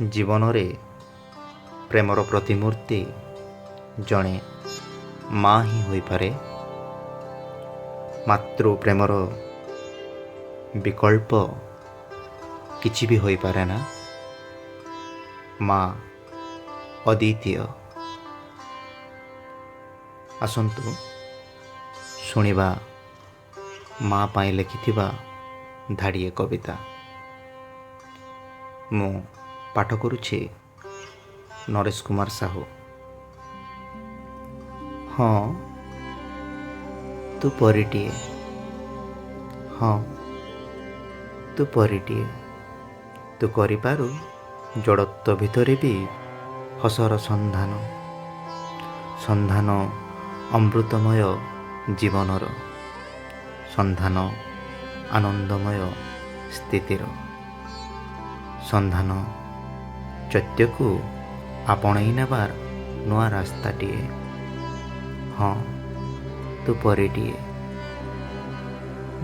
ଜୀବନରେ ପ୍ରେମର ପ୍ରତିମୂର୍ତ୍ତି ଜଣେ ମା ହିଁ ହୋଇପାରେ। ମାତୃ ପ୍ରେମର ବିକଳ୍ପ କିଛି ବି ହୋଇପାରେ ନା। ମା ଅଦ୍ୱିତୀୟ। ଆସନ୍ତୁ ଶୁଣିବା ମା ପାଇଁ ଲେଖିଥିବା ଧାଡ଼ିଏ କବିତା। ମୁଁ ପାଠ କରୁଛି ନରେଶ କୁମାର ସାହୁ। ହଁ, ତୁ ପରୀଟିଏ। ହଁ, ତୁ ପରୀଟିଏ। ତୁ କରିପାରୁ ଜଡ଼ତ୍ୱ ଭିତରେ ବି ହସର ସନ୍ଧାନ, ସନ୍ଧାନ ଅମୃତମୟ ଜୀବନର, ସନ୍ଧାନ ଆନନ୍ଦମୟ ସ୍ଥିତିର, ସନ୍ଧାନ ଚୈତ୍ୟକୁ ଆପଣେଇ ନେବାର ନୂଆ ରାସ୍ତାଟିଏ। ହଁ, ତୁ ପରୀଟିଏ,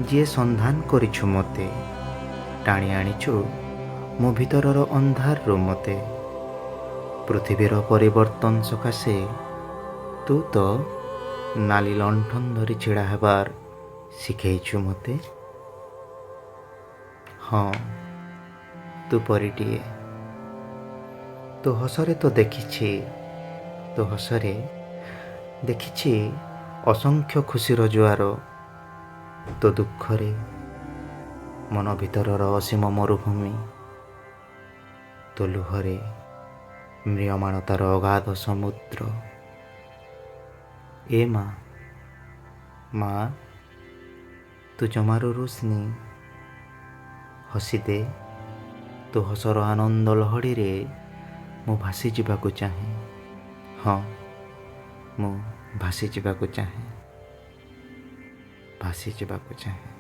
ଯିଏ ସନ୍ଧାନ କରିଛୁ ମୋତେ, ଟାଣି ଆଣିଛୁ ମୋ ଭିତରର ଅନ୍ଧାରରୁ ମୋତେ। ପୃଥିବୀର ପରିବର୍ତ୍ତନ ସକାଶେ ତୁ ତ ନାଲି ଲଣ୍ଠନ ଧରି ଛିଡ଼ା ହେବାର ଶିଖେଇଛୁ ମୋତେ। ହଁ, ତୁ ପରୀଟିଏ। ତୋ ହସରେ ତ ଦେଖିଛି, ତୋ ହସରେ ଦେଖିଛି ଅସଂଖ୍ୟ ଖୁସିର ଜୁଆର। ତୋ ଦୁଃଖରେ ମନ ଭିତରର ଅସୀମ ମରୁଭୂମି। ତୋ ଲୁହରେ ମ୍ରିୟମାଣତାର ଅଗାଧ ସମୁଦ୍ର। ଏ ମା, ମା, ତୁ ଜମାରୁ ରୁଷନି, ହସିଦେ। ତୋ ହସର ଆନନ୍ଦ ଲହଡ଼ିରେ ମୁଁ ଭାସିଯିବାକୁ ଚାହେଁ। ହଁ, ମୁଁ ଭାସିଯିବାକୁ ଚାହେଁ, ଭାସିଯିବାକୁ ଚାହେଁ।